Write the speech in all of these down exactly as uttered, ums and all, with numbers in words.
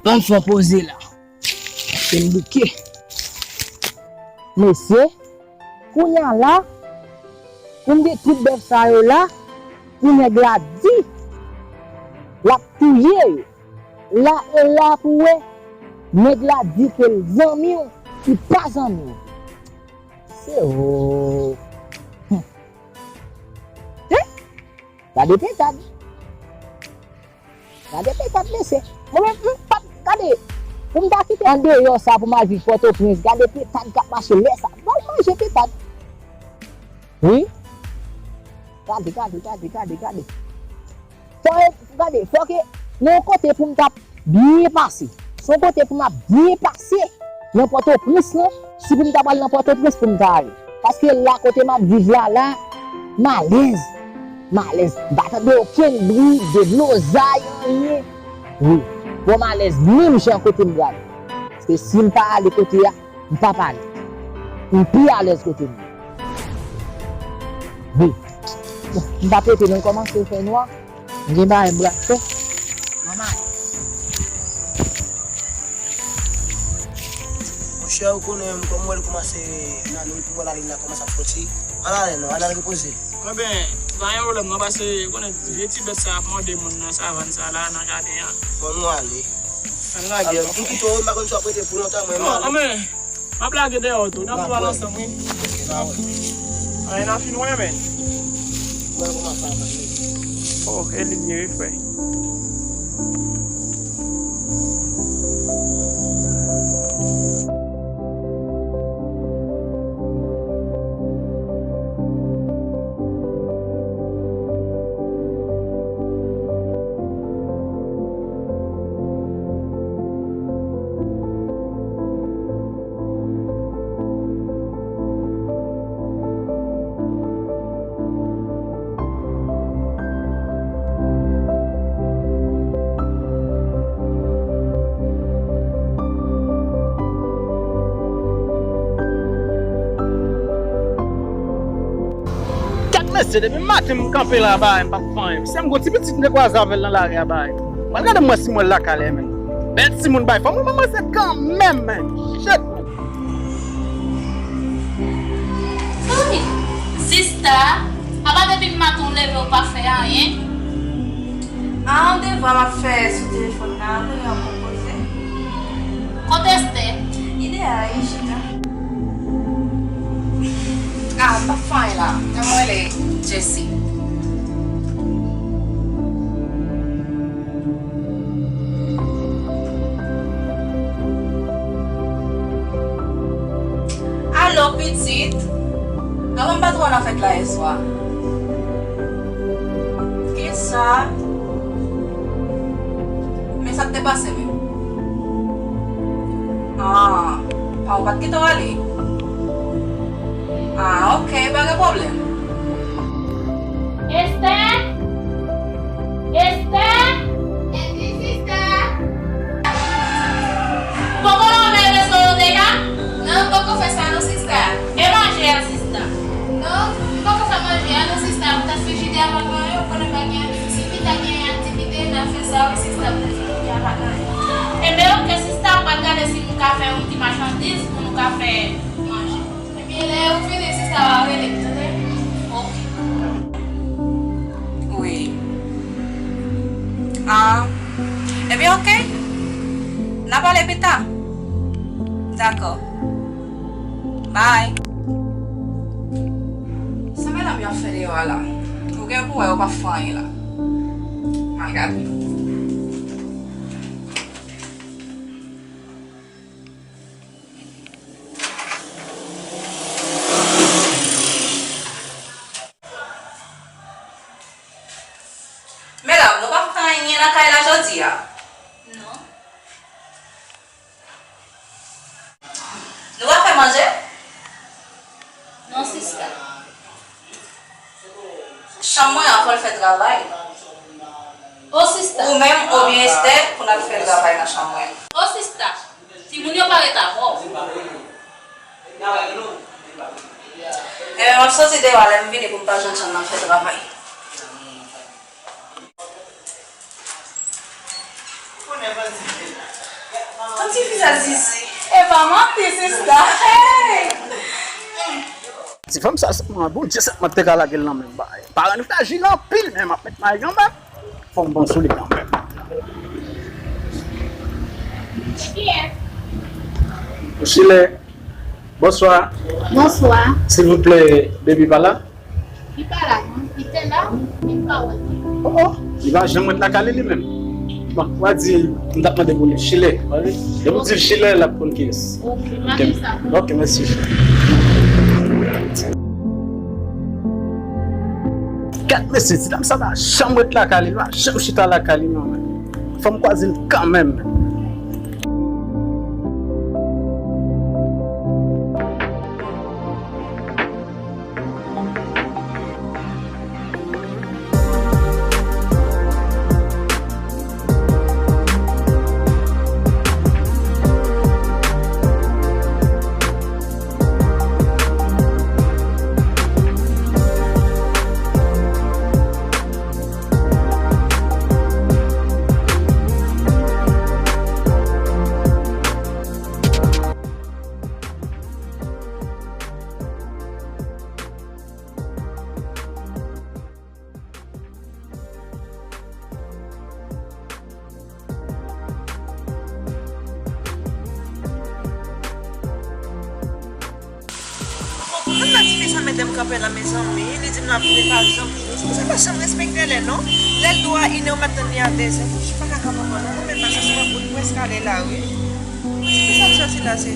Ban m fè yon poze la. Paske m bouke. Mesye, kounye a la, pou m gen tout bèf sa yo la, pou nèg la di l ap touye yo. La e la pou wè, nèg la di ke l zanmi w, ki pa zanmi w. Se o. Hum. He? Gade pentad. Gade pentad, mesye. Mwen menm, m p ap gade. Pou m ta kite andeyò sa pou m al viv Pòtoprens, gade pentad k ap mache lè sa. M al manje pentad. Wi. Gade, gade, gade, gade, gade. Fò, gade, fò ke nan yon kote pou m t ap byen pase. Se yon kote pou m ap byen pase nan Pòtoprens lan. Si pou m ta pral nan Pòtoprens pou m ta ale. Paske la kote m ap viv la, la, m alèz. M alèz. M pa tande okenn bri, deblozay, anyen. Wi. Bon, m alèz menm jan kote m prale. Paske si m pa ale kote a, m p ap ale. M pi alèz kote m ye. Wi. M p ap rete non, l kòmanse fè nwa. M gen bagay m pral fè. Manman. Monchè, ou konnen, kòm m wè l kòmanse nan nwit, m wè lalin nan kòmanse ap soti. Ann ale non, ann al repoze. Enben, pa gen pwoblèm non, paske ou konnen vye ti bèt sa ap mòde moun nan savann sa la, nan jaden an. Bon, nou ale. Ann lage. Alò, m kite w, m pa konn si w ap rete pou lontan, mwen, m ale. Non, anben, m ap lage dèyè w tou. N ap pral ansanm, wi. Anyen nan fin wè, men. Oh, e li byen, wi, frè. Gad mesye, depi maten m kanpe la, bagay m p ap fè anyen. Se m gon ti pitit m te kwaze avè l nan lari a, bagay. Mwen gade m wè si m wè l lakay la, men. Bèl timoun bay fò mwen manman se kanmenm, men. Shit. Tony, sista, apa depi maten w leve w pa fè anyen? A, yon devwa m ap fè sou telefòn nan, apre yon konpoze. Kote Esther? Li deyò, li chita. A, m pa fè anyen la. Tann mwen rele Jessie. Alo, pitit. Avan m pa t wè w nan fèt la yèswa. Kisa? Men sa k te pase menm? Ah, ah, ou pa t gentan ale? Ah, ok, pa gen pwoblèm. Esther? Esther? Wi, sista. Ou poko lave veso yo deja? Non, m poko fè sa non, sista. E manje a, sista? Non, m poko fè manje a non, sista. M t ap fè jide a maman yo, konnen pa gen, si pita gen aktivite, n ap fè sa, wi, sista, pou jodi a pa gen anyen. Enben, ok, sista, m pral gade si m ka fè yon ti machandiz pou nou ka fè manje. Ebyen, lè ou fini, sista, w a rele m, tande? Ok. Wi. Ah. Ebyen, ok. N a pale pita. Dakò. Bye. Sa medam yo ap fè deyò a la? Ou gen pou wè yo pa fè anyen la. Mal gade. Medam, nou p ap fè anyen nan kay la jodi a? Non. Nou p ap fè manje? Non, sista. Chanm mwen an, fò l fè travay. O, sista. Ou menm, oubyen Esther, pou n al fè travay nan chanm mwen. O, sista. Timoun yo pa ret avè w. Enben, m ap soti deyò a, lè m vini pou m pa jwenn chanm nan fè travay. Ti fi sa zis. E pa manti, sista. Hey! Ti fanm sa sèlman, Bondye sèlman te ka lage l nan men m. Paran nou frajil anpil, men m ap met may kanmenm. Fò m bon sou li kanmenm. Chile, bonswa. Bonswa. Silvouplè, baby pa la? Li pa la, non. Li te la, men m pa wè l. Oh, oh. Li pa janm ret lakay li, li menm. Bon, w a di, m t ap mande pou li. Chile, wi. Depi w di l Chile, l ap konn kiyès. Ok, m a di sa. Ok, mèsi. Gad mesye, ti dam sa pa janm ret lakay li, li pa janm chita lakay li, non, men. Fò m kwaze l kanmenm. Mwen konprann la, tifi sa mete m kanpe la, mezanmi. Li di m l ap vini pa janm vini. Tifi sa pa janm respekte lè, non. Lè l dwe a inè, ou mèt tann li a dezè. Tifi pa ka kanpe ankò, non. Mwen menm, m ap chache mwen bout prèske ale la, wi. Tifi sa, tifi sa, se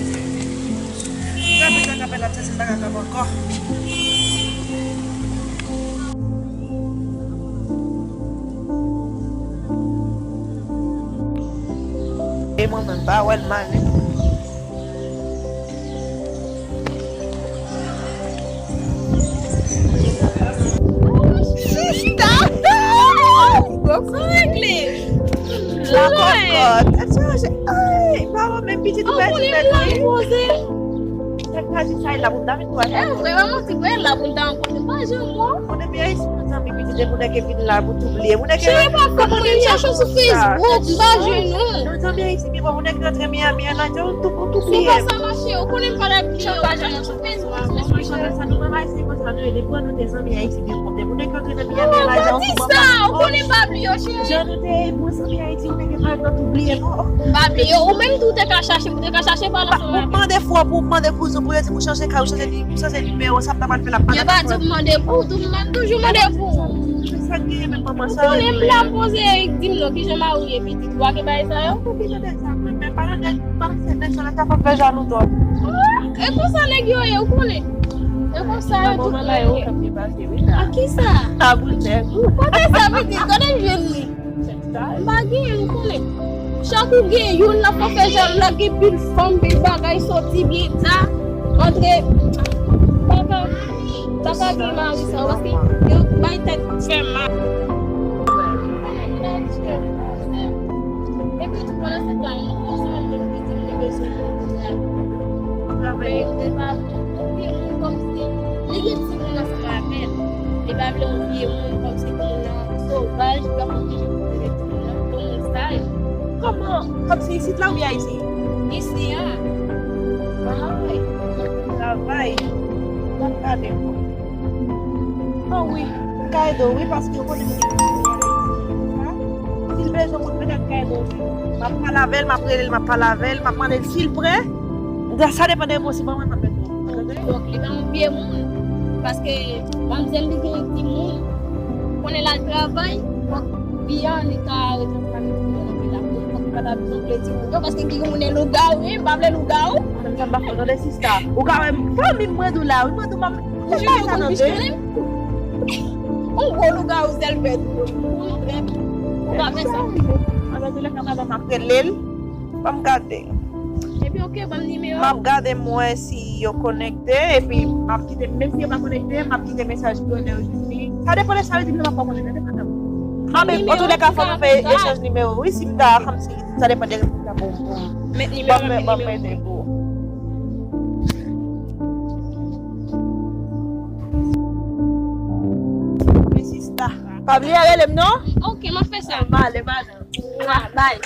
Gade jan kanpe l ap santi l pa ka kanpe ankò. E mwen menm pa wè l male. Sista! Sa regle! La kòkòt. Tèt chaje. Ay, pa wè menm pitit ou pèdi nèt wi. Tèt chaje sa e la pou m ta vin wè. E vre, pa manti vre, la pou m ta rankontre pa janm wè. Moun nan Miami, si nou zanmi pitit e moun nan ke vin la pou tou bliye. Moun nan ke... Cheri, pa fè moun nan chache sou Facebook, m pa jwenn ou. Nou zanmi Ayiti, pi bon, moun nan ke rantre Miami an, nan jan ou tou, ou tou bliye. Se pa sa mache, ou konnen m pa t ap chanpaj an sou Facebook. Sa nou menm Ayisyen konsa nou ye, depi nou te zanmi Ayiti, depi moun nan ke rantre nan Miami an, nan jan ou tou. Ou pa di sa, ou konnen m pa bliye w, cheri. Jan nou te bon zanmi Ayiti, ou nèg pa t ap bliye non. M pa bliye w, ou menm tou te ka chache m, ou te ka chache pale ansanm avè m. Ou mande fwa pou, ou mande kouzen pou yo di m ou chanje kay, ou chanje ni, ou chanje nimewo, sa m ta pral fè la. Yo pa di w mande pou ou, tou m toujou mande pou ou. Sa k genyen menm manman sa? Ou konnen m la poze Eric di m non, kijan mari w ye pitit, ou pa gen bagay sa yo? Ou ki tande sa, men pa nan nèg, pa nan sèt nèg sa la, sa fè jalou twòp. E konsa nèg yo ye, ou konnen. E konsa yo tout nèg ye. A kisa? A boul nèg ou. Kote sa pitit? Kote m jwenn li? M pa genyen, ou konnen. Chak ou gen youn nan fò fè jan l la gen pil fanm, pil bagay, soti byen ta, antre. Papa, papa gen mari sa, paske yo bay tèt fè mal. Epi tou pandan se tan, yon sèl moun ki di m li bezwen travay, travay, li pa vle yon vye moun kòmsi li gen timoun ansanm avè l. Li pa vle yon vye moun kòmsi moun nan sovaj, li pa konn kijan pou l rele timoun nan, pou moun sa yo. Kòman? Kòmsi isit la oubyen Ayiti? Isi a. Ay, travay. M ap gade pou. Oh wi, m ka ede w wi, paske yo konnen m gen moun Ayiti. Si l bezwen moun, petèt m ka ede w jwenn. M ap pale avè l, m ap rele l, m ap pale avè l, m ap mande l si l prè. Sa depann de posib mwen, m ap mete w. Donk, li pa yon vye moun. Paske manmzèl li gen timoun. Konnen l al travay, fòk byen li ka rete ansanm avèk timoun nan men la. Fòk li pa ta bezwen vle timoun yo, paske ki moun e lougawou, wi, m pa vle lougawou. Mwen menm sa m pa fè w tande sista. Ou ka wè fanmi m mwen di w la, wi, mwen di w m ap Ou jwenn yon konn pis konnen m? Yon gwo lougawou sèl fè tou. Ou pa fè sa. Ann, antoulèka, madanm ap rele l. Ban m gade. Epi, oke, ban m nimewo. M ap gade, m wè si yo konekte, epi m ap kite, menm si yo pa konekte, m ap kite mesaj pou yo lè yo jwenn li. Sa depann de sa yo di m nan, m ap fè w konnen, sa depann de. Antoulèka, fò nou fè echanj nimewo, wi, si m ta, kòmsi, sa depann de repons la pou, pou. Met nimewo, ban m, ban m mete pou. Wi, sista. Pa bliye rele m, non? Oke, m ap fè sa. M ale, madanm. Bye.